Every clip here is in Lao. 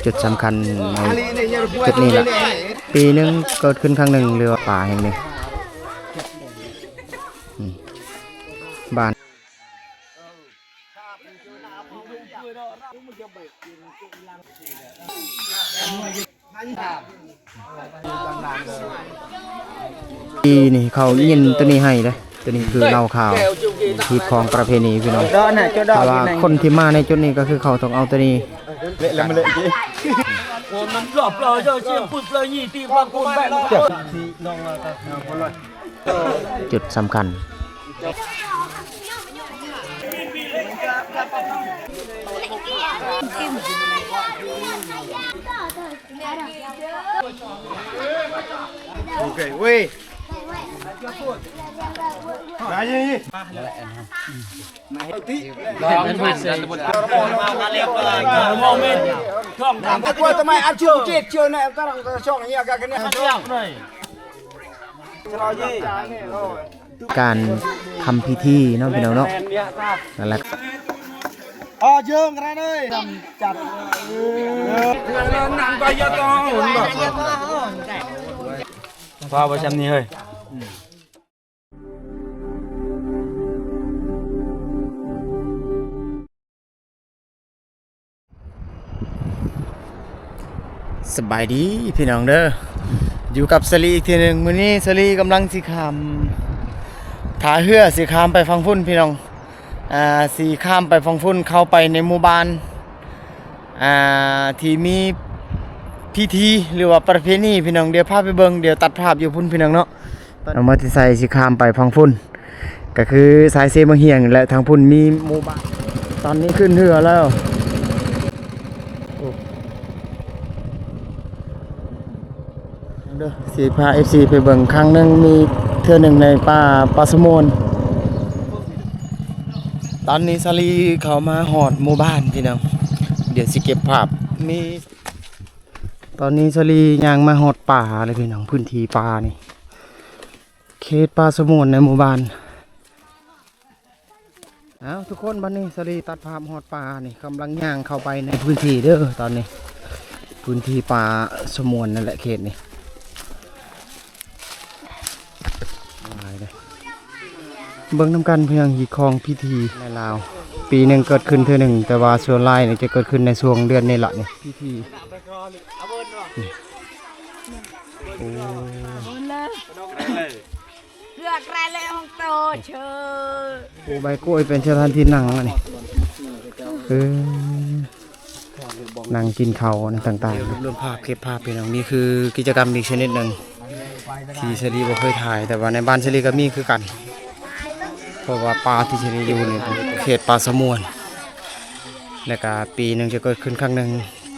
ຈຸດສຳຄັນໃນຈຸດນີ້ລະ ປີໜຶ່ງເກີດຂຶ້ນຄັ້ງໜຶ່ງ ຫຼືວ່າປ່າແຫ່ງນີ້ ອືມ ບ້ານ ປີນີ້ເຂົາຍິນໂຕນີ້ໃຫ້ເດ້ ໂຕນີ້ຄືເຫຼົ້າຂາວ ຮີດຄອງປະເພນີພີ່ນ້ອງ ແຕ່ວ່າຄົນທີ່ມາໃນຈຸດນີ້ກໍຄືເຂົາຕ້ອງເອົາໂຕນີ້ ເລະແລ້ວມັນເລະຈິ ໂອ້ ມັນລອບເລີຍ ເຈົ້າເຈົ້າ ປຸບເລີຍ ນີ້ຕີພະໂກນແບງ ຈຸດສຳຄັນ ໂອເຄ ເວີຍ ມາເລີຍ ການທຳພິທີເນາະ ພີ່ນ້ອງເນາະ ນັ້ນແຫຼະ ພໍບໍ່ຊ່ຳນີ້ເຮີ້ຍ. ສະບາຍດີພີ່ນ້ອງເດີ ຢູ່ກັບສາລີອີກເທື່ອໜຶ່ງ ມື້ນີ້ສາລີກຳລັງຊິຂ້າມ ຖ້າເຮືອຊິຂ້າມໄປຝັ່ງພຸ້ນພີ່ນ້ອງ ອ່າ ຊິຂ້າມໄປຝັ່ງພຸ້ນ ເຂົ້າໄປໃນໝູ່ບ້ານ ອ່າ ທີ່ມີພິທີ ຫຼືວ່າປະເພນີພີ່ນ້ອງ ດຽວພາໄປເບິ່ງ ດຽວຕັດພາບຢູ່ພຸ້ນພີ່ນ້ອງເນາະ. ເອົາມາແຕ່ໃສ ຊິຂ້າມໄປຝັ່ງພຸ້ນ ກໍຄືສາຍເຊເມືອງຮຽງນີ້ແຫຼະ ທາງພຸ້ນມີໝູ່ບ້ານ ຕອນນີ້ຂຶ້ນເຮືອແລ້ວ ໂອ້ ເດີ ຊິພາເອັຟຊີໄປເບິ່ງຄັ້ງໜຶ່ງ ມີເທື່ອໜຶ່ງໃນປ່າ ປ່າສະຫງວນ ຕອນນີ້ສາລີເຂົ້າມາຮອດໝູ່ບ້ານພີ່ນ້ອງ ດຽວຊິເກັບພາບ ມີ ຕອນນີ້ສາລີຍ່າງມາຮອດປ່າແລ້ວພີ່ນ້ອງ ພື້ນທີ່ປ່ານີ້ ເຂດປ່າສະຫງວນໃນໝູ່ບ້ານ. ເອົ້າ ທຸກຄົນ ບັດນີ້ສາລີຕັດພາບຮອດປ່ານີ້ ກຳລັງຍ່າງເຂົ້າໄປໃນພື້ນທີ່ເດີ ຕອນນີ້ ພື້ນທີ່ປ່າສະຫງວນນັ້ນແຫຼະ ເຂດນີ້. ເບິ່ງນຳກັນພຽງຮີດຄອງພິທີໃນລາວ ປີໜຶ່ງເກີດຂຶ້ນເທື່ອໜຶ່ງ ແຕ່ວ່າສ່ວນຫຼາຍນີ້ຈະເກີດຂຶ້ນໃນຊ່ວງເດືອນນີ້ລະນີ້ ພິທີ ໂອ້ ເລືອກໄດ້ເລີຍຂອງໂຕເຊີ ໂອ້ ໃບກ້ວຍເປັນສະຖານທີ່ນັ່ງອັນນີ້ ເອີ ນັ່ງກິນເຂົ້າອັນນັ້ນຕ່າງໆ ລວມພາບ ເກັບພາບພີ່ນ້ອງ ນີ້ຄືກິດຈະກຳອີກຊະນິດໜຶ່ງ ທີ່ສາລີບໍ່ເຄີຍຖ່າຍ ແຕ່ວ່າໃນບ້ານສາລີກໍມີຄືກັນ ເພາະວ່າປ່າທີ່ສາລີຢູ່ນີ້ເປັນເຂດປ່າສະຫງວນ ແລະກະປີໜຶ່ງຈະເກີດຂຶ້ນຄັ້ງໜຶ່ງ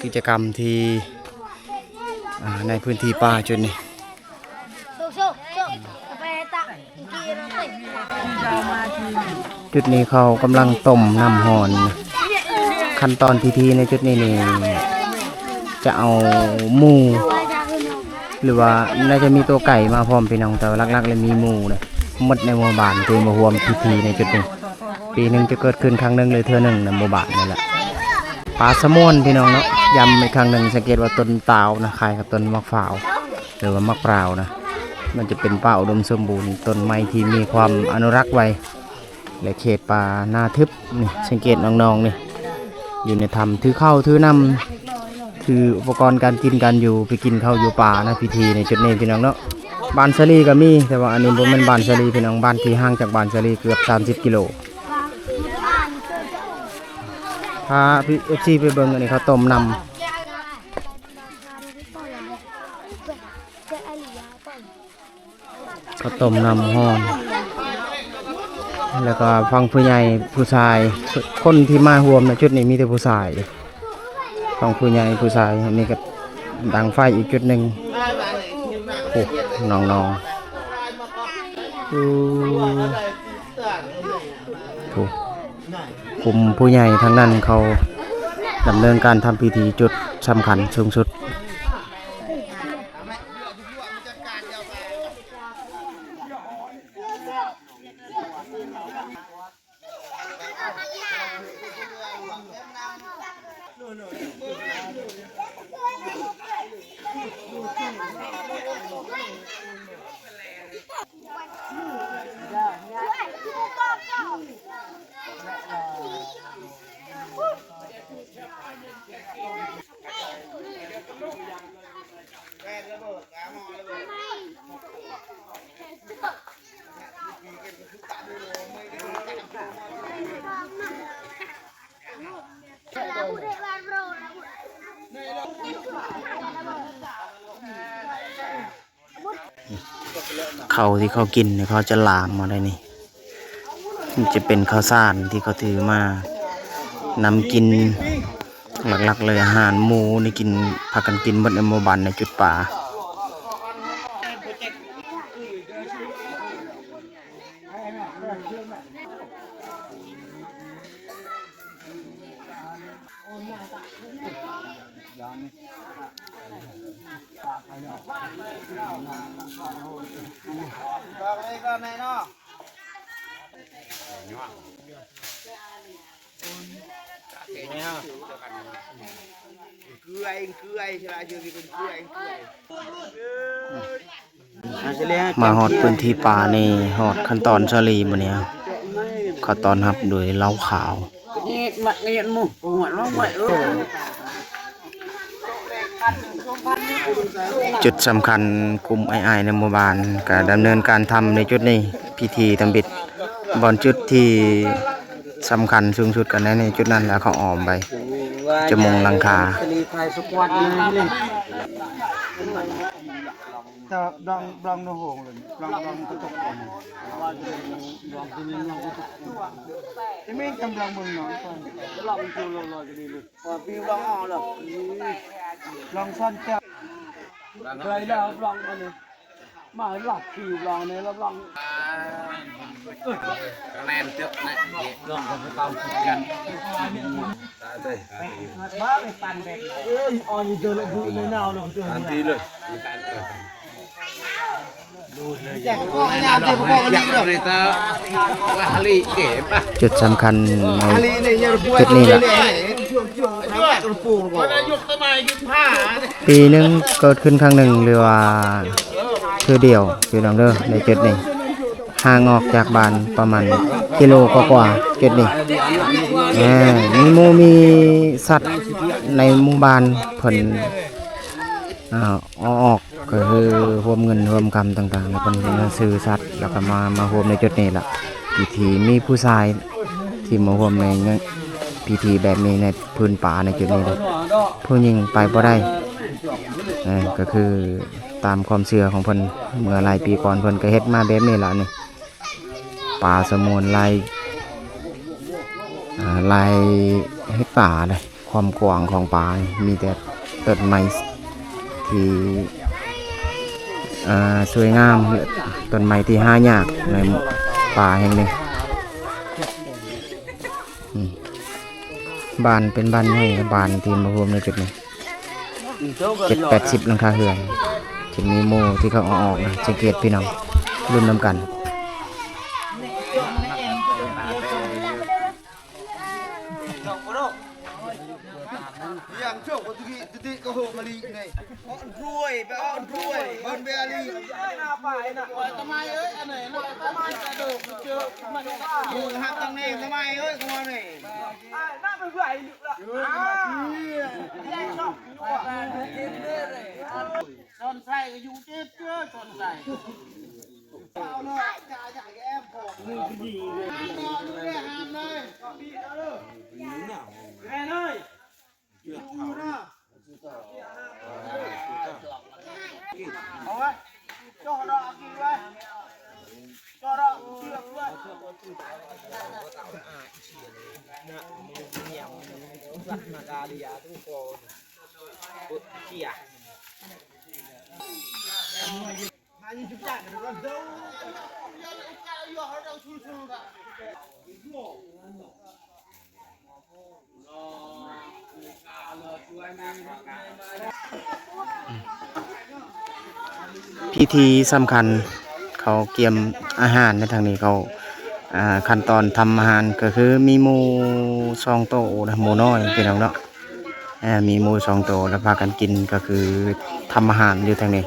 ກິດຈະກຳທີ່ ອ່າ ໃນພື້ນທີ່ປ່າຈຸດນີ້. ຈຸດນີ້ເຂົາກຳລັງຕົ້ມນ້ຳຮ້ອນ ຂັ້ນຕອນພິທີໃນຈຸດນີ້ນີ້ ຈະເອົາໝູ ຫຼືວ່າໜ້າຈະມີຕົວໄກ່ມາພ້ອມພີ່ນ້ອງ ແຕ່ວ່າຫຼັກໆແລ້ວມີໝູເດ້ ໝົດໃນໝູ່ບ້ານທີ່ມາຮ່ວມພິທີໃນຈຸດນີ້ ປີໜຶ່ງຈະເກີດຂຶ້ນຄັ້ງໜຶ່ງ ຫຼືເທື່ອໜຶ່ງໃນໝູ່ບ້ານນີ້ແຫຼະ ປ່າສະຫງວນພີ່ນ້ອງເນາະ ຢ້ຳອີກຄັ້ງໜຶ່ງ ສັງເກດວ່າຕົ້ນຕາວນະ ຄ້າຍກັບຕົ້ນໝາກພ້າວ ຫຼືວ່າໝາກພ້າວນະ ມັນຈະເປັນປ່າອຸດົມສົມບູນ ຕົ້ນໄມ້ທີ່ມີຄວາມອະນຸລັກໄວ້ ແລະເຂດປ່າໜ້າທຶບນີ້ ສັງເກດນ້ອງໆນີ້ ຢູ່ໃນຖ້ຳ ຖືເຂົ້າຖືນ້ຳ ຖືອຸປະກອນການກິນການຢູ່ ໄປກິນເຂົ້າຢູ່ປ່ານະ ພິທີໃນຈຸດນີ້ພີ່ນ້ອງເນາະ ບ້ານສາລີກໍມີ ແຕ່ວ່າອັນນີ້ບໍ່ແມ່ນບ້ານສາລີພີ່ນ້ອງ ບ້ານທີ່ຫ່າງຈາກບ້ານສາລີເກືອບສາມສິບກິໂລ ພາເອັຟຊີໄປເບິ່ງ ອັນນີ້ເຂົາຕົ້ມນ້ຳ ເຂົ້າຕົ້ມນ້ຳຮ້ອນ ແລ້ວກໍຟັງຜູ້ໃຫຍ່ຜູ້ຊາຍ ຄົນທີ່ມາຮ່ວມໃນຈຸດນີ້ມີແຕ່ຜູ້ຊາຍ ຟັງຜູ້ໃຫຍ່ຜູ້ຊາຍ ອັນນີ້ກໍດັງໄຟອີກຈຸດໜຶ່ງ ໂອ້ ນ້ອງໆ ໂອ້ ໂອ້ ກຸ່ມຜູ້ໃຫຍ່ທາງນັ້ນເຂົາດຳເນີນການທຳພິທີຈຸດສຳຄັນສູງສຸດ. ໂອ້ ເຂົ້າທີ່ເຂົາກິນນີ້ ເຂົາຈະຫຼາມມາໄດ້ນີ້ ມັນຈະເປັນເຂົ້າສານທີ່ເຂົາຖືມານຳກິນ. ຫຼັກໆເລີຍອາຫານໝູນີ້ ກິນ ພາກັນກິນໝົດໃນໝູ່ບ້ານໃນຈຸດປາ. ມາຮອດພື້ນທີ່ປ່ານີ້ ຮອດຂັ້ນຕອນສາລີບາດນີ້ ເຂົາຕ້ອນຮັບໂດຍເຫຼົ້າຂາວ. ຈຸດສຳຄັນ ກຸ່ມອ້າຍໆໃນໝູ່ບ້ານກະດຳເນີນການທຳໃນຈຸດນີ້ ພິທີທຳອິດ ບ່ອນຈຸດທີ່ສຳຄັນສູງສຸດກະໃນ ໃນຈຸດນັ້ນ ແລ້ວເຂົາອ້ອມໄປຈະມຸງຫຼັງຄາ. ດອງ ດອງໂນໂຮງເລີຍ ດອງ ດອງກະຕົກ ດອງໂຕນີ້ ດອງກະຕົກ ທີ່ມີກຳລັງເບິ່ງເນາະ ດອງໂຕລອຍໆ ກະດີເລີຍ ວ່າປີດອງອອກແລ້ວ ດອງຊ້ອນແກ້ວ ໄດ້ແລ້ວ ດອງອັນນີ້ ມາລັກຄິວດອງນີ້ ແລ້ວດອງ ແມ່ນເຕີບນະ ດອງກະເອົາຄືກັນ. ຈຸດສຳຄັນໃນຈຸດນີ້ລະ ປີໜຶ່ງເກີດຂຶ້ນຄັ້ງໜຶ່ງ ຫຼືວ່າເທື່ອດຽວ ພີ່ນ້ອງເດີ ໃນຈຸດນີ້ ຫ່າງອອກຈາກບ້ານປະມານກິໂລກວ່າໆ ຈຸດນີ້ ມີໝູ່ມີສັດໃນໝູ່ບ້ານເພິ່ນ ອາ ເອົາອອກ ກະຄືຮວມເງິນຮວມຄຳຕ່າງໆ ແລ້ວເພິ່ນຊື້ສັດ ແລ້ວກະມາ ມາຮ່ວມໃນຈຸດນີ້ລະ ພິທີ ມີຜູ້ຊາຍທີ່ມາຮ່ວມໃນພິທີແບບນີ້ ໃນພື້ນປ່າໃນຈຸດນີ້ລະ ຜູ້ຍິງໄປບໍ່ໄດ້ ເອີ ກະຄືຕາມຄວາມເຊື່ອຂອງເພິ່ນ ເມື່ອຫຼາຍປີກ່ອນເພິ່ນກະເຮັດມາແບບນີ້ລະນີ້. ປ່າສະຫງວນຫຼາຍ ອາ ຫຼາຍເຮັກຕາເດ້ ຄວາມກວ້າງຂອງປ່າມີແຕ່ຕົ້ນໄມ້ທີ່ ອາ ສວຍງາມ ຕົ້ນໄມ້ທີ່ຫາຍາກໃນປ່າແຫ່ງນີ້. ອືມ ບ້ານເປັນບ້ານໃຫຍ່ ບ້ານທີ່ມາໂຮມໃນຈຸດນີ້ ເຈັດແປດສິບຫຼັງຄາເຮືອນ ຈະມີໝູ່ທີ່ເຂົາເອົາອອກນະ ສັງເກດພີ່ນ້ອງ ລຸ້ນນຳກັນ. ພິທີສຳຄັນ ເຂົາກຽມອາຫານໃນທາງນີ້ ເຂົາ ອາ ຂັ້ນຕອນທຳອາຫານ ກະຄືມີໝູ່ສອງໂຕນະ ໝູ່ນ້ອຍພີ່ນ້ອງເນາະ. ອາ ມີໝູສອງໂຕ ແລ້ວພາກັນກິນ ກໍຄືທຳອາຫານຢູ່ທາງນີ້.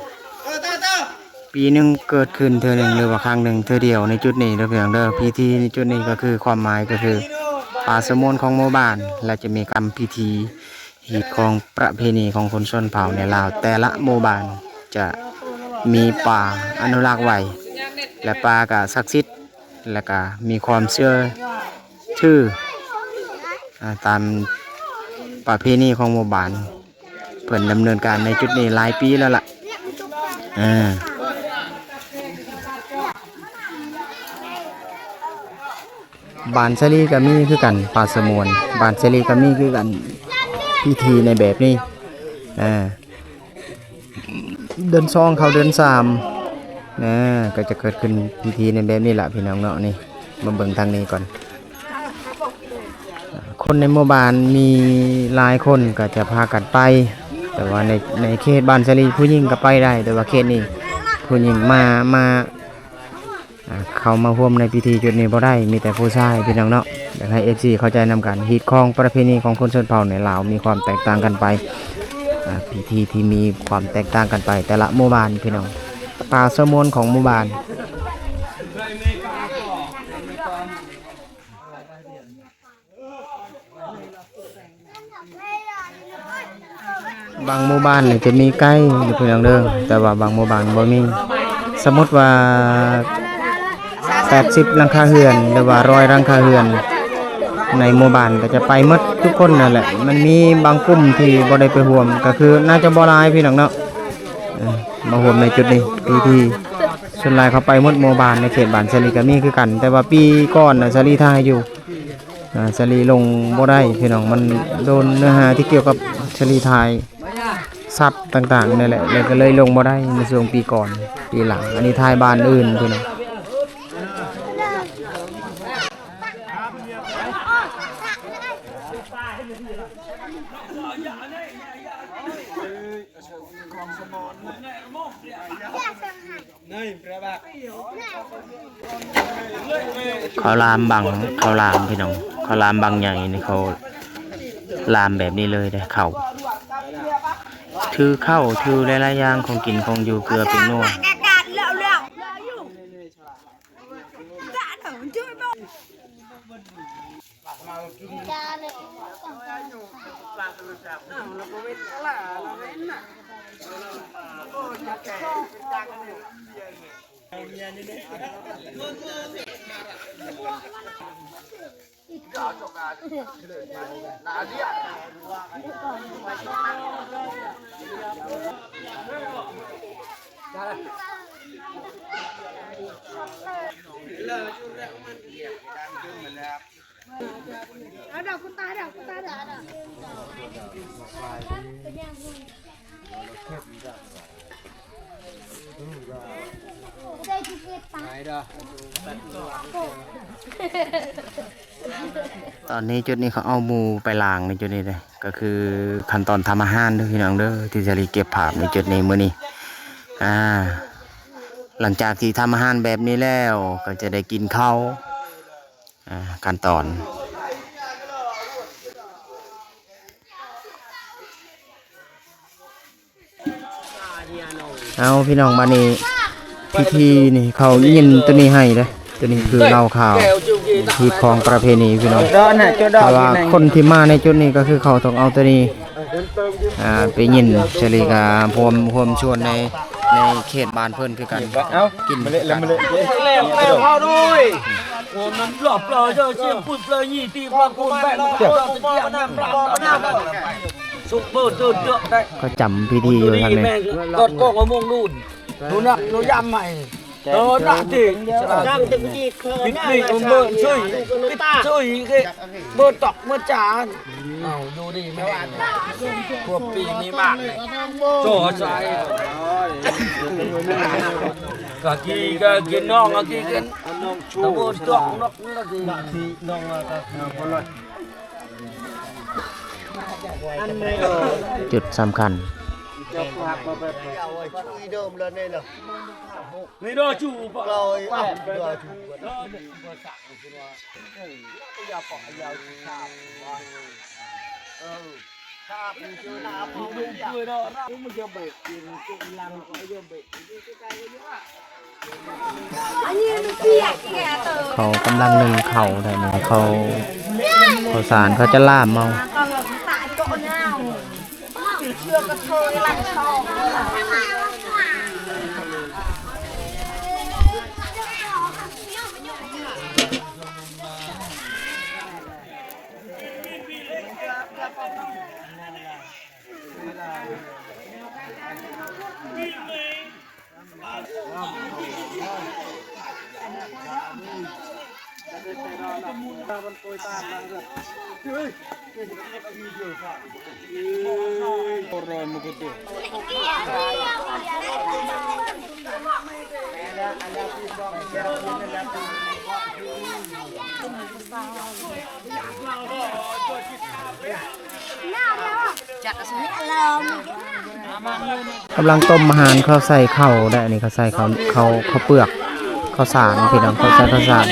ປີໜຶ່ງເກີດຂຶ້ນເທື່ອໜຶ່ງ ຫຼືວ່າຄັ້ງໜຶ່ງເທື່ອດຽວໃນຈຸດນີ້ເດີພີ່ນ້ອງເດີ. ພິທີໃນຈຸດນີ້ກໍຄືຄວາມໝາຍກໍຄືປ່າສະຫງວນຂອງໝູ່ບ້ານ ແລະ ຈະມີກຳພິທີຮີດຄອງປະເພນີຂອງຄົນຊົນເຜົ່າໃນລາວ. ແຕ່ລະໝູ່ບ້ານຈະມີປ່າອະນຸລັກໄວ້ ແລະ ປ່າກໍສັກສິດ ແລະ ກໍມີຄວາມເຊື່ອຖື ອາ ຕາມປະເພນີຂອງໝູ່ບ້ານ. ເພິ່ນດຳເນີນການໃນຈຸດນີ້ຫຼາຍປີແລ້ວລະ. ເອີ ບ້ານສາລີກໍມີຄືກັນ ປ່າສະຫງວນ ບ້ານສາລີກໍມີຄືກັນ ພິທີໃນແບບນີ້. ເອີ ເດືອນສອງເຂົ້າເດືອນສາມ ເອີ ກໍຈະເກີດຂຶ້ນພິທີໃນແບບນີ້ລະພີ່ນ້ອງເນາະ. ນີ້ ມາເບິ່ງທາງນີ້ກ່ອນ. ຄົນໃນໝູ່ບ້ານມີຫຼາຍຄົນກໍຈະພາກັນໄປ, ແຕ່ວ່າໃນ ໃນເຂດບ້ານສາລີຜູ້ຍິງກໍໄປໄດ້, ແຕ່ວ່າເຂດນີ້ຜູ້ຍິງມາ ມາ ອ່າ ເຂົ້າມາຮ່ວມໃນພິທີຈຸດນີ້ບໍ່ໄດ້, ມີແຕ່ຜູ້ຊາຍ ພີ່ນ້ອງເນາະ. ຢາກໃຫ້ເອັຟຊີເຂົ້າໃຈນຳກັນ, ຮີດຄອງປະເພນີຂອງຄົນຊົນເຜົ່າໃນລາວມີຄວາມແຕກຕ່າງກັນໄປ, ອ່າ ພິທີທີ່ມີຄວາມແຕກຕ່າງກັນໄປແຕ່ລະໝູ່ບ້ານ ພີ່ນ້ອງ. ປ່າສະຫງວນຂອງໝູ່ບ້ານ. ບາງໝູ່ບ້ານນີ້ຈະມີໄກ່ຢູ່ ພີ່ນ້ອງເດີ, ແຕ່ວ່າບາງໝູ່ບ້ານບໍ່ມີ. ສົມມຸດວ່າແປດສິບຫຼັງຄາເຮືອນ ຫຼືວ່າຮ້ອຍຫຼັງຄາເຮືອນໃນໝູ່ບ້ານ ກໍຈະໄປໝົດທຸກຄົນນັ້ນແຫຼະ. ມັນມີບາງກຸ່ມທີ່ບໍ່ໄດ້ໄປຮ່ວມ ກໍຄືໜ້າຈະບໍ່ຫຼາຍ ພີ່ນ້ອງເນາະ, ເອີ ມາຮ່ວມໃນຈຸດນີ້ ພິທີ. ສ່ວນຫຼາຍເຂົາໄປໝົດໝູ່ບ້ານໃນເຂດບ້ານສາລີກໍມີຄືກັນ, ແຕ່ວ່າປີກ່ອນນະ ສາລີຖ່າຍຢູ່ ອ່າ ສາລີລົງບໍ່ໄດ້ ພີ່ນ້ອງ, ມັນໂດນເນື້ອຫາທີ່ກ່ຽວກັບສາລີຖ່າຍສັດຕ່າງໆນີ້ແຫຼະ, ແລ້ວກໍເລີຍລົງບໍ່ໄດ້ໃນຊ່ວງປີກ່ອນ. ປີຫຼັງ ອັນນີ້ຖ່າຍບ້ານອື່ນ ພີ່ນ້ອງ. ເຂົາລາມບັງ ເຂົາລາມ ພີ່ນ້ອງ, ເຂົາລາມບັງໃຫຍ່ນີ້ ເຂົາລາມແບບນີ້ເລີຍເດ້. ເຂົ້າ ຖືເຂົ້າ ຖືຫຼາຍໆຢ່າງ ຂອງກິນຂອງຢູ່ ເກືອແປ້ງນົວ. ຕອນນີ້ຈຸດນີ້ເຂົາເອົາໝູໄປລ້າງໃນຈຸດນີ້ເດ້, ກໍຄືຂັ້ນຕອນທຳອາຫານເດີ ພີ່ນ້ອງເດີ, ທີ່ສາລີເກັບພາບໃນຈຸດນີ້ມື້ນີ້. ອ່າ ຫຼັງຈາກທີ່ທຳອາຫານແບບນີ້ແລ້ວ ກໍຈະໄດ້ກິນເຂົ້າ. ອ່າ ຂັ້ນຕອນ. ເອົາ ພີ່ນ້ອງ, ບາດນີ້ພິທີນີ້ເຂົາຍິນໂຕນີ້ໃຫ້ເດ້. ໂຕນີ້ຄືເຫຼົ້າຂາວ ຮີດຄອງປະເພນີ ພີ່ນ້ອງ. ເພາະວ່າຄົນທີ່ມາໃນຈຸດນີ້ກໍຄືເຂົາຕ້ອງເອົາໂຕນີ້ ອ່າ ໄປຍິນ. ສາລີກໍຮ່ວມ ຮ່ວມຊວນໃນ ໃນເຂດບ້ານເພິ່ນຄືກັນ. ເອົາ ກິນ ມາເລະ ມາເລະ. ເຂົາຈຳພິທີຢູ່ທາງນີ້. ເອີ ເບິ່ງເຊີຍ ເບິ່ງຕອກເບິ່ງຈານ. ເອົາ ຢູ່ດີແມ່ນ ພວກປີມີມາກເລີຍ ໂຕໃສ ກະກີກະກິນ ນ້ອງກະກີກິນ ຕະເບີນຕອກນອກ ຈຸດສຳຄັນ. ນີ້ເດີ ຈູ ເອີ ເອີ ເອີ. ເຂົາກຳລັງໜຶ້ງເຂົ້າໄດ້ນີ້ ເຂົາ ເຂົ້າສານເຂົາຈະລາມເອົາ. ກຳລັງຕົ້ມອາຫານ ເຂົາໃສ່ເຂົ້າໄດ໋ ອັນນີ້ເຂົາໃສ່ເຂົ້າ ເຂົ້າ ເຂົ້າເປືອກ ເຂົ້າສານ ພີ່ນ້ອງ ເຂົາໃສ່ເຂົ້າສານ.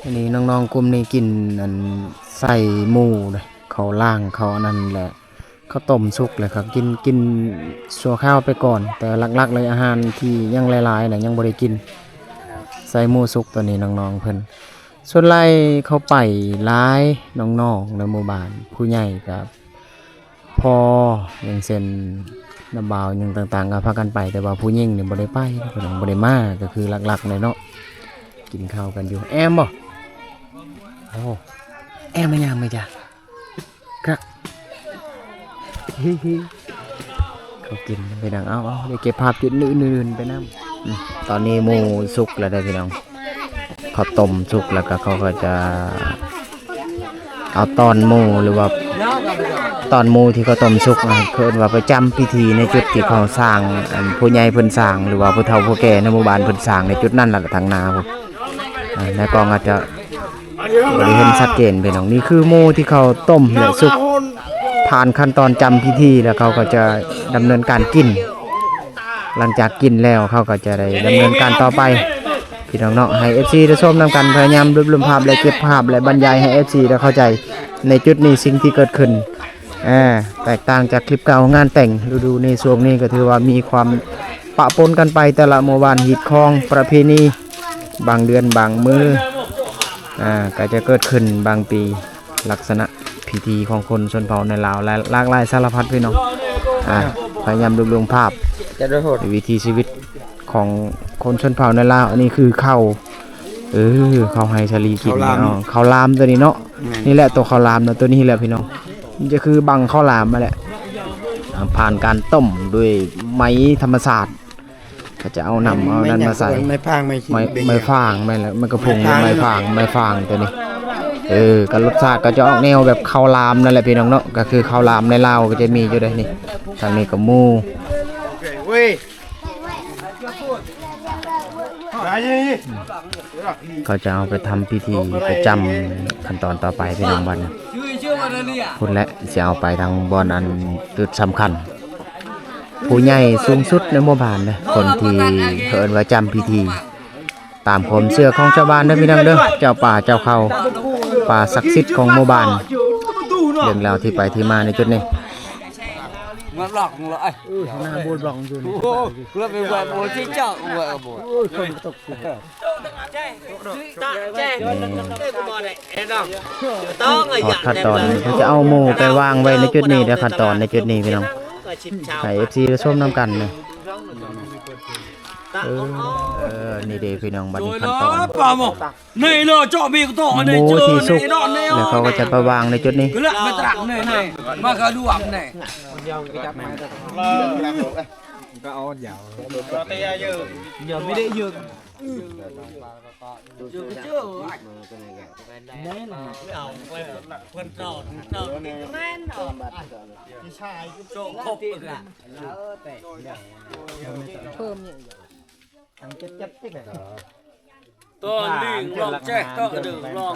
ອັນນີ້ນ້ອງໆກຸ່ມນີ້ກິນອັນໄສ້ໝູເດ້ ເຂົາລ້າງເຂົາອັນນັ້ນແຫຼະ ເຂົາຕົ້ມສຸກແລ້ວເຂົາກິນ ກິນຊົ່ວຄາວໄປກ່ອນ ແຕ່ຫຼັກໆເລີຍອາຫານທີ່ຍັງຫຼາຍໆນະຍັງບໍ່ໄດ້ກິນ ໄສ້ໝູສຸກໂຕນີ້ນ້ອງໆເພິ່ນ ສ່ວນຫຼາຍເຂົາໄປຫຼາຍ ນ້ອງໆໃນໝູ່ບ້ານ ຜູ້ໃຫຍ່ກໍພໍ ຢ່າງເຊັ່ນນ້າບ່າວຫຍັງຕ່າງໆກໍພາກັນໄປ ແຕ່ວ່າຜູ້ຍິງນີ້ບໍ່ໄດ້ໄປ ເພິ່ນບໍ່ໄດ້ມາ ກໍຄືຫຼັກໆເລີຍເນາະ ກິນເຂົ້າກັນຢູ່ ແອມບໍ່? ໂອ້ ແອມມາຫຍັງແມ່ຈ້າ? ຄັກ ເຂົາກິນໄປນຳ ເອົາໆ ໄດ້ເກັບພາບຈຸດອື່ນໆໄປນຳ. ອືມ ຕອນນີ້ໝູສຸກແລ້ວເດີພີ່ນ້ອງ ເຂົາຕົ້ມສຸກແລ້ວກໍເຂົາກໍຈະເອົາຕອນໝູ ຫຼືວ່າຕອນໝູທີ່ເຂົາຕົ້ມສຸກນະ ເອີ້ນວ່າໄປຈ້ຳພິທີໃນຈຸດທີ່ເຂົາສ້າງ ອັນຜູ້ໃຫຍ່ເພິ່ນສ້າງ ຫຼືວ່າຜູ້ເຖົ້າຜູ້ແກ່ໃນໝູ່ບ້ານເພິ່ນສ້າງໃນຈຸດນັ້ນລະ ທາງໜ້າພຸ້ນ. ອາ ໃນກ້ອງອາດຈະ ບໍ່ໄດ້ເຫັນຊັດເຈນພີ່ນ້ອງ ນີ້ຄືໝູທີ່ເຂົາຕົ້ມແລະສຸກ ຜ່ານຂັ້ນຕອນຈ້ຳພິທີແລ້ວ ເຂົາກໍຈະດຳເນີນການກິນ ຫຼັງຈາກກິນແລ້ວ ເຂົາກໍຈະໄດ້ດຳເນີນການຕໍ່ໄປພີ່ນ້ອງເນາະ ໃຫ້ເອັຟຊີໄດ້ຊົມນຳກັນ ພະຍາຍາມລວບລວມພາບ ແລະ ເກັບພາບ ແລະ ບັນຍາຍໃຫ້ເອັຟຊີໄດ້ເຂົ້າໃຈໃນຈຸດນີ້ ສິ່ງທີ່ເກີດຂຶ້ນ. ອາ ແຕກຕ່າງຈາກຄລິບເກົ່າ ງານແຕ່ງລະດູໃນຊ່ວງນີ້ກໍຖືວ່າມີຄວາມປະປົນກັນໄປ ແຕ່ລະໝູ່ບ້ານຮີດຄອງປະເພນີ ບາງເດືອນບາງມື້ ອາ ກໍຈະເກີດຂຶ້ນບາງປີ ລັກສະນະພິທີຂອງຄົນຊົນເຜົ່າໃນລາວ ຫຼາກຫຼາຍສາລະພັດພີ່ນ້ອງ. ອາ ພະຍາຍາມລວບລວມພາບ ຈະໄດ້ໂທດ ວິຖີຊີວິດ ຂອງຄົນຊົນເຜົ່າໃນລາວ ອັນນີ້ຄືເຂົ້າ ເອີ ເຂົ້າໄຮສາລີກິນເນາະ ເຂົ້າລາມ ເຂົ້າລາມໂຕນີ້ເນາະ ແມ່ນ ນີ້ແຫຼະໂຕເຂົ້າລາມເນາະ ໂຕນີ້ແຫຼະພີ່ນ້ອງ ມັນຈະຄືບັງເຂົ້າລາມຫັ້ນແຫຼະ ອາ ຜ່ານການຕົ້ມດ້ວຍໄມ້ທຳມະຊາດ ເຂົາຈະເອົານ້ຳເອົານັ້ນມາໃສ່ ໄມ້ ໄມ້ຟາງ ໄມ້ ໄມ້ຟາງ ແມ່ນແຫຼະ ມັນກະພຸງ ໄມ້ຟາງ ໄມ້ຟາງໂຕນີ້ ເອີ ກໍລົດຊາດກໍຈະອອກແນວແບບເຂົ້າລາມນັ້ນແຫຼະພີ່ນ້ອງເນາະ ກໍຄືເຂົ້າລາມໃນລາວກໍຈະມີຢູ່ເດ້ນີ້ ທາງນີ້ກໍໝູ ເຂົາຈະເອົາໄປທຳພິທີປະຈຳຂັ້ນຕອນຕໍ່ໄປພີ່ນ້ອງ ບັດນີ້ພຸ້ນແຫຼະ ຊິເອົາໄປທາງບ່ອນອັນຈຸດສຳຄັນ ຜູ້ໃຫຍ່ສູງສຸດໃນໝູ່ບ້ານເດ້ ຄົນທີ່ເອີ້ນວ່າຈຳພິທີ ຕາມຄວາມເຊື່ອຂອງຊາວບ້ານເດີພີ່ນ້ອງເດີ ເຈົ້າປ່າເຈົ້າເຂົາ ປ່າສັກສິດຂອງໝູ່ບ້ານ ເລື່ອງລາວທີ່ໄປທີ່ມາໃນຈຸດນີ້. ເອີ ໜ້າໂບດບລັອກຢູ່ນີ້ ໂອ້ໂຫ ເກືອບໄປແຫວະໂບດທີ່ເຈົ້າແຫວະໂບດ ໂອ້ຍ ຄົນຕົກ ນີ້ ຮອດຂັ້ນຕອນ ເຂົາຈະເອົາໝູໄປວາງໄວ້ໃນຈຸດນີ້ເດີ ຂັ້ນຕອນໃນຈຸດນີ້ພີ່ນ້ອງ ໃຫ້ເອັຟຊີໄດ້ຊົມນຳກັນເດີ. ເອີ ເອີ ນີ້ເດ້ພີ່ນ້ອງ ບັດນີ້ຂັ້ນຕອນ ໝູທີ່ສຸກ ແລ້ວເຂົາກໍຈະໄປວາງໃນຈຸດນີ້. ເພີ່ມນີ້ ຕອນນີ້ລອງແຈກ ຕອນເດີລອງ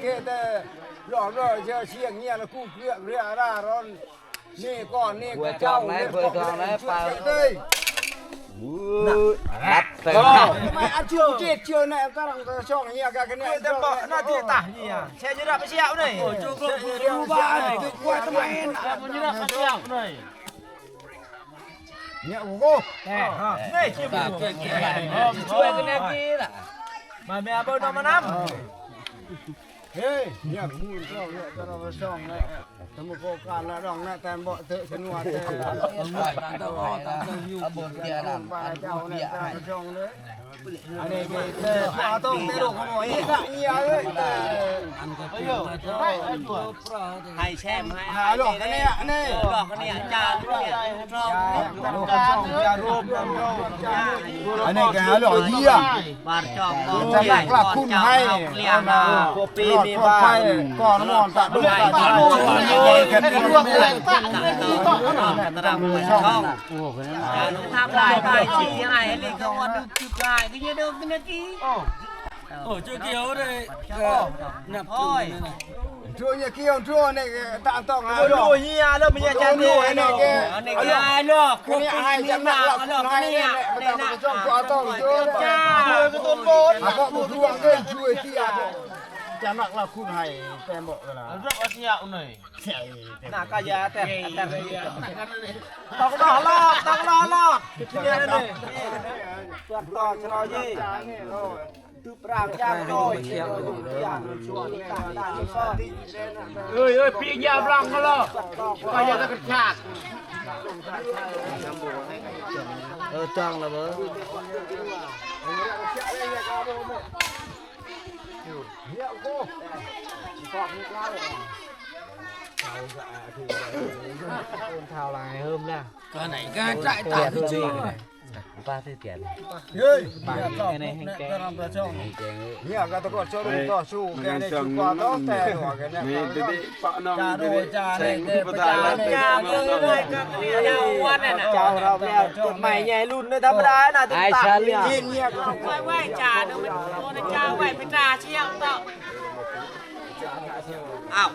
ເກແຕ່ລອກເດີເຊຍງເງຍລະກູເກືອກເຣອາຣາຣອນ ນີ້ກ່ອນນີ້ ກວຍຈອງໄດ້ ກວຍຈອງໄດ້ ປາເດີ ລັດເຕີ ໄມ່ອັດເຊຍເຈດເຊຍແນະ ຕະລັງຕະຊ່ອງເຮຍກະກະແນະ ເຕີເບາະໜ້າທີ່ຕາເຮຍ ເຊຍຍະດາໄປເຊຍເອົາເນີ ໂອ້ ຈູກລົງ ເຊຍຍະດາໄປເຊຍເອົາເນີ ກວຍຕະໄມນະ ເຊຍຍະດາໄປເຊຍເອົາເນີ ເນຍ ໂອ້ໂຫ ເອີ ເອີ ເນຍ ຊ່ວຍກັນແດ່ກີລະ ມາແມ່ເບິ່ງນຳມານຳ ເຮີ້ຍ ເນຍ ໝູ່ເຈົ້າເນຍ ຕະລະມາຊ່ອງນະ ຕະມະໂກການລະດອງນະ ແຕ່ບໍ່ເຕະສະນົວເຕະ ເອົາເບິ່ງເດຍນະ ປາເຈົ້າເນຍ ຕະລະມາຊ່ອງເນຍ ອັນນີ້ເຕະ ເຕະ ເຕະ ເຕະ ເຕະ ເຕະ ໃຫ້ແຊມໃຫ້ ຫາຫຼອກກັນແນ່ນີ້ ຫຼອກກັນແນ່ ຈານ ຈານ ຈານ ຈານ ອັນນີ້ກະຫາຫຼອກເຮຍ ບາດຈອກ ຈານຫຼັກລາກຄຸນໃຫ້ ເອົາມາ ປີນີ້ ຫຼອດໄຟ ກ່ອນນອນ ຕະດຸ ຕະດຸ ຕະດຸ ຕະດຸ ຕະດຸ ທຳລາຍໄປ ຊິໃຫ້ເລີກກະວ່າດຶກຄືປາຍກະເຍເດີກນະກີ ໂອ້ ເຈົ້າກ່ຽວໄດ້ ນັບຖືກນະ ໂທຍາກ່ຽວໂທຍາຕາມຕ້ອງຫາໂທຍາເລີຍ ມັນຍາຈັນໂທຍາເນາະ ອັນນີ້ກະເລີກ ຄົນເປັນມີນາເລີກ ອັນນີ້ກະຕ້ອງຕ້ອງໂທຍາ ເຮົາກະບໍ່ທວງເດີ ຊ່ວຍເຕຍ ຈະນັກລະຄຸນໃຫ້ແຕ່ບໍ່ເວລາ ເລື່ອງອາຊະຍາອຸນເນຍ ນາກາຍາແຕ່ ແຕ່ ຕອກດອກລອດ ຕອກດອກລອດ ເນຍ ເນຍ ຕອກຊະລອຢີ ເອີຍ ເອີຍ ປີກຢາບລັງມາລະ ກະຢາກະຈາກ ເອີ ຈ້ອງລະເບີ ເທົ້າຫຼາຍເຮີ້ມແລ້ວ ກະໄດ້ກະຈ່າຍຕາມຄືຈີ ປ້າຖືກຽນ ເຮີ້ຍ ປານນີ້ໃນແຮງແກງ ເນຍກະຕະກອນຊອກຕໍ່ສູ້ແກໄດ້ຊຸກວ່າຕ້ອງແຕ່ວ່າແກເນຍ ຈາໂດຈາເລເກປະຈາເລ ເຈົ້າເຮົາແລ້ວ ຕົ້ນໄມ້ໃຫຍ່ລຸ້ນເດີ ທຳມະດານະ ໄອ້ຊາລີ ໄວ້ໄວ້ຈາເດີ ມັນໂຕນະຈາໄວ້ໄປຕາຊຽວເຕາະ ອ້າວ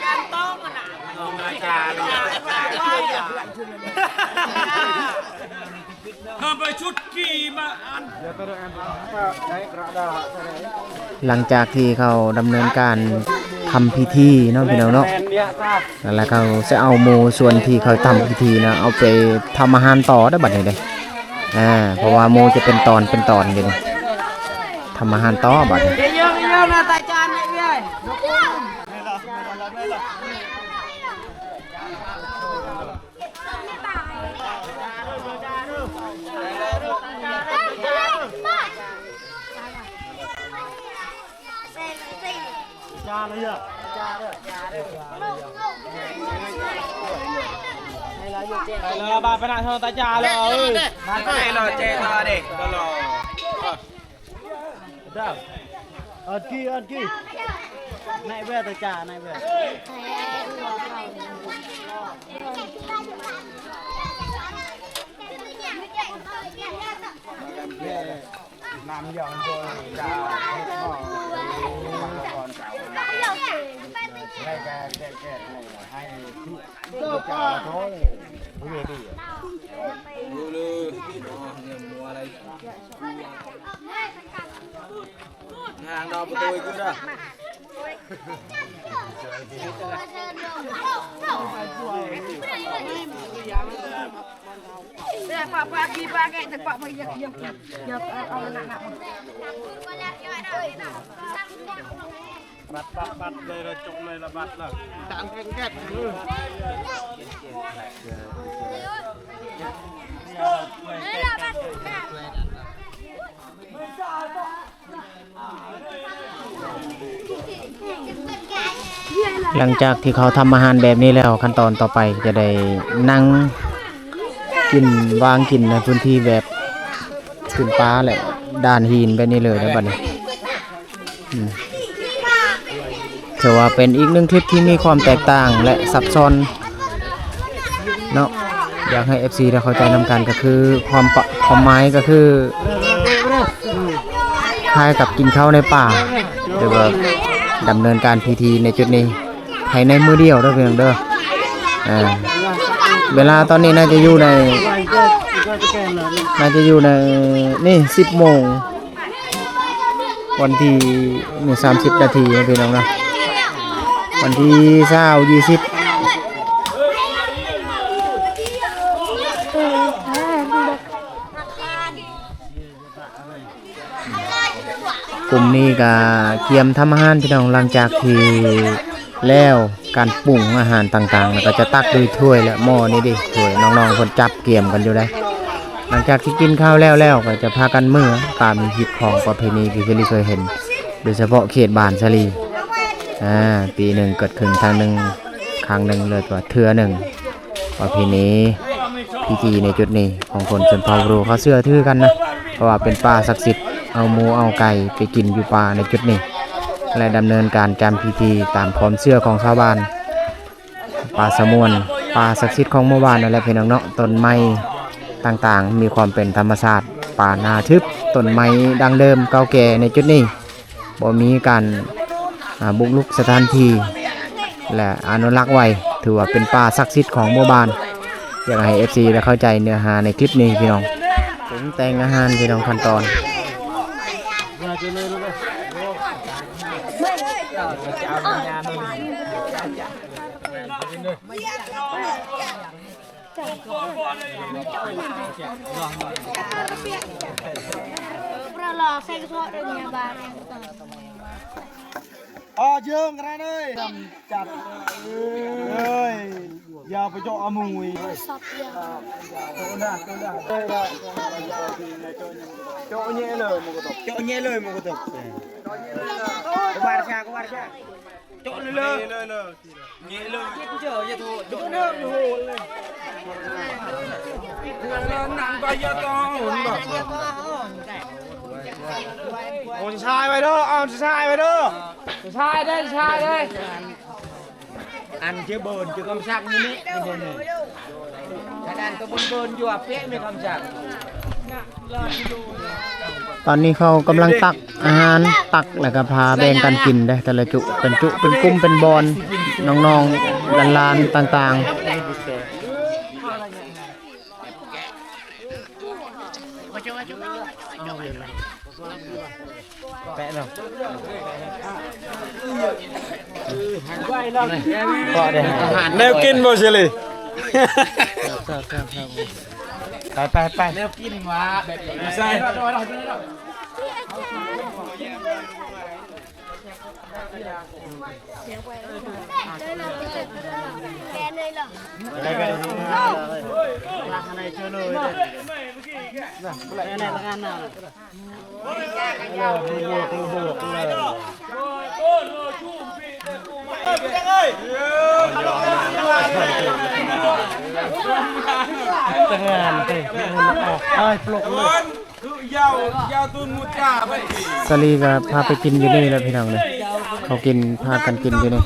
ຈານຕ້ອງຫັ້ນນະ ເອົາມາຈານ ເອົາໄປຊຸດກີ່ມາອັນ ຫຼັງຈາກທີ່ເຂົາດຳເນີນການທຳພິທີເນາະ ພີ່ນ້ອງເນາະ ແລ້ວເຂົາຈະເອົາໝູ່ສ່ວນທີ່ເຂົາທຳພິທີນະ ເອົາໄປທຳອາຫານຕໍ່ເດີບັດນີ້ເດີ ອ່າ ເພາະວ່າໝູ່ຈະເປັນຕອນເປັນຕອນຢູ່ນີ້ ທຳອາຫານຕໍ່ບັດນີ້ ເອີ ບາດປະນະໂຊຕາຈາເລີຍ ເອີ ມາເລີຍ ເຈຕໍ່ເດ ເດີ ອັດກີ້ ອັດກີ້ ນາຍເວດຈາ ນາຍເວດ ນ້ຳຢອງໂດຍຈາເຮັດໝໍ້ມັງກອນເກົ່າ ໃນການແກ້ແກ້ໃຫ້ ທາງດອກປະຕູອີກເດີ ບັດ ບັດ ບັດເລີຍລະ ຈົກເລີຍລະ ບັດລະ ຕາມແກງແກດ ຫຼັງຈາກທີ່ເຂົາທຳອາຫານແບບນີ້ແລ້ວ ຂັ້ນຕອນຕໍ່ໄປຈະໄດ້ນັ່ງກິນ ວາງກິນໃນພື້ນທີ່ແບບພື້ນປ່າ ແລະ ດານຫີນແບບນີ້ເລີຍເດີບັດນີ້. ອືມ ຖືວ່າເປັນອີກໜຶ່ງຄລິບທີ່ມີຄວາມແຕກຕ່າງ ແລະ ຊັບຊ້ອນເນາະ. ຢາກໃຫ້ເອັຟຊີໄດ້ເຂົ້າໃຈນຳກັນ ກໍຄືຄວາມປະ ຄວາມໝາຍກໍຄືຄ້າຍກັບກິນເຂົ້າໃນປ່າ ຫຼືວ່າດຳເນີນການພິທີໃນຈຸດນີ້ ພາຍໃນມື້ດຽວເດີພີ່ນ້ອງເດີ. ອ່າ ເວລາຕອນນີ້ໜ້າຈະຢູ່ໃນ ໜ້າຈະຢູ່ໃນນີ້ ສິບໂມງ ວັນທີ ມີສາມສິບນາທີນະພີ່ນ້ອງນະ ວັນທີຊາວ ຍີ່ສິບ. ກຸ່ມນີ້ກະກຽມທຳອາຫານພີ່ນ້ອງ ຫຼັງຈາກທີ່ແລ້ວການປຸງອາຫານຕ່າງໆ ແລ້ວກໍຈະຕັກດ້ວຍຖ້ວຍ ແລະ ໝໍ້ນີ້ເດ້ ຖ້ວຍ ນ້ອງໆເພິ່ນຈັບກຽມກັນຢູ່ໃດ໋. ຫຼັງຈາກທີ່ກິນຂ້າວແລ້ວແລ້ວ ກໍຈະພາກັນເມືອ ຕາມຮີດຄອງປະເພນີທີ່ເຄີຍເຫັນ ໂດຍສະເພາະເຂດບ້ານສາລີ ອາ ປີໜຶ່ງເກີດຂຶ້ນຄັ້ງໜຶ່ງ ຄັ້ງໜຶ່ງ ຫຼືວ່າເທື່ອໜຶ່ງ. ປະເພນີພິທີໃນຈຸດນີ້ຂອງຄົນຊົນເຜົ່າບຣູ ເຂົາເຊື່ອຖືກັນນະ ເພາະວ່າເປັນປ່າສັກສິດ ເອົາໝູເອົາໄກ່ໄປກິນຢູ່ປ່າໃນຈຸດນີ້ ແລະ ດຳເນີນການຈຳພິທີຕາມຄວາມເຊື່ອຂອງຊາວບ້ານ. ປ່າສະຫງວນ ປ່າສັກສິດຂອງໝູ່ບ້ານນັ້ນແຫຼະພີ່ນ້ອງເນາະ ຕົ້ນໄມ້ຕ່າງໆ ມີຄວາມເປັນທຳມະຊາດ ປ່າໜາທຶບ ຕົ້ນໄມ້ດັ້ງເດີມເກົ່າແກ່ໃນຈຸດນີ້. ບໍ່ມີການ ອາ ບຸກລຸກສະຖານທີ່ ແລະ ອະນຸລັກໄວ້ ຖືວ່າເປັນປ່າສັກສິດຂອງໝູ່ບ້ານ. ຢາກໃຫ້ເອັຟຊີໄດ້ເຂົ້າໃຈເນື້ອຫາໃນຄລິບນີ້ພີ່ນ້ອງ. ປຸງແຕ່ງອາຫານພີ່ນ້ອງ ຂັ້ນຕອນ. ອາເຈີງກະໄດ້ເລີຍ ຈັດເອີຍ ຢ່າໄປເຈາະອາມຸຍ ເຈາະແຍະເລີຍມັນກໍຕົກ ເຈາະແຍະເລີຍມັນກໍຕົກ ກະບາດຊາ ກະບາດຊາ ເຈາະເລີຍ ເລີຍ ເລີຍ ເຈາະເລີຍ ເຈາະເລີຍ ໂອ້ ຊາຍໄວ້ເດີ ເອົາຊາຍໄວ້ເດີ ຊາຍເດີ ຊາຍເດີ ອັນເຈເບີນ ເຈຄຳສັກນີ້ ນີ້ ຂະໜາດຕົວເບີນໆຢູ່ອະເປະ ມີຄຳສັກ. ຕອນນີ້ເຂົາກຳລັງຕັກອາຫານ ຕັກແລ້ວກໍພາແບ່ງກັນກິນເດ້ ແຕ່ລະຈຸເປັນຈຸເປັນກຸ່ມເປັນບ່ອນ ນ້ອງໆຫຼານໆຕ່າງໆ. ແປະເນາະ ແນວກິນບໍ່ຊິລີ ໄປໆໆ ແນວກິນຫວາແບບນີ້ ໃສ່ ສາລີກໍພາໄປກິນຢູ່ນີ້ແຫຼະພີ່ນ້ອງເອີຍ. ເຂົາກິນ ພາກັນກິນຢູ່ນີ້.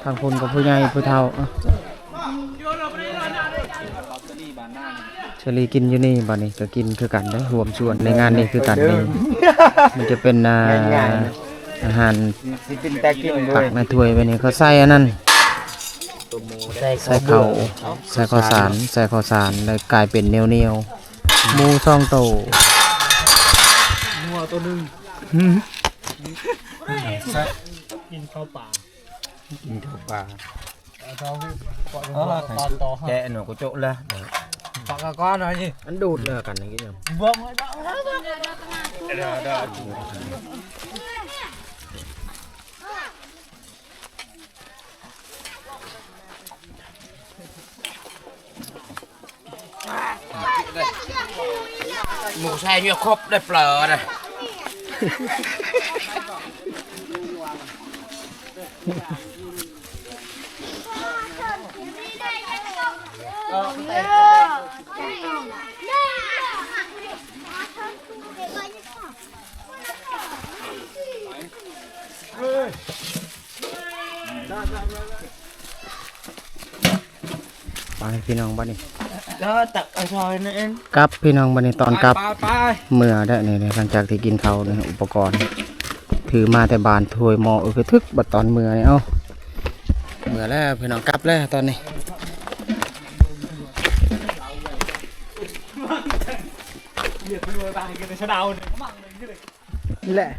ທາງພຸ້ນກໍຜູ້ໃຫຍ່ຜູ້ເຖົ້າ. ສາລີກິນຢູ່ນີ້ ບາດນີ້ກໍກິນຄືກັນເດ້ ຮ່ວມສ່ວນໃນງານນີ້ຄືກັນເດ້. ມັນຈະເປັນ ອ່າ ອາຫານ ຊິເປັນຕາກິນເດ້ ຕັກໃນຖ້ວຍໄວ້ນີ້ ເຂົາໃສ່ອັນນັ້ນ ໃສ່ເຂົ້າ ໃສ່ເຂົ້າສານ ໃສ່ເຂົ້າສານ ແລ້ວກາຍເປັນໜຽວໆ ໝູສອງໂຕ ງົວໂຕໜຶ່ງ. ກິນເຂົ້າປາ ກິນເຂົ້າປາ. ເອີ ແກະອັນນັ້ນກໍໂຈະລະ ປາກກະກ້ອນອັນນີ້ ອັນດູດເລີຍກັນນີ້ກິນຫຍັງ ເບິ່ງເລີຍ. ໝູໃສ່ເຍອະຄົບໄດ້ເປີນະ. ໄປພີ່ນ້ອງ ບາດນີ້ ເດີ ຕັກເອົາຊອຍນັ້ນເອງ ກັບພີ່ນ້ອງ. ບາດນີ້ຕອນກັບ ໄປ ໄປ ເມືອແລ້ວນີ້ ຫຼັງຈາກທີ່ກິນເຂົ້ານີ້ ອຸປະກອນຖືມາແຕ່ບ້ານ ຖ້ວຍໝໍ້ ເອີ ຄືຖືກ ບັດຕອນເມືອນີ້ ເອົ້າ ເມືອແລ້ວພີ່ນ້ອງ ກັບແລ້ວຕອນນີ້ ນີ້ແຫຼະ.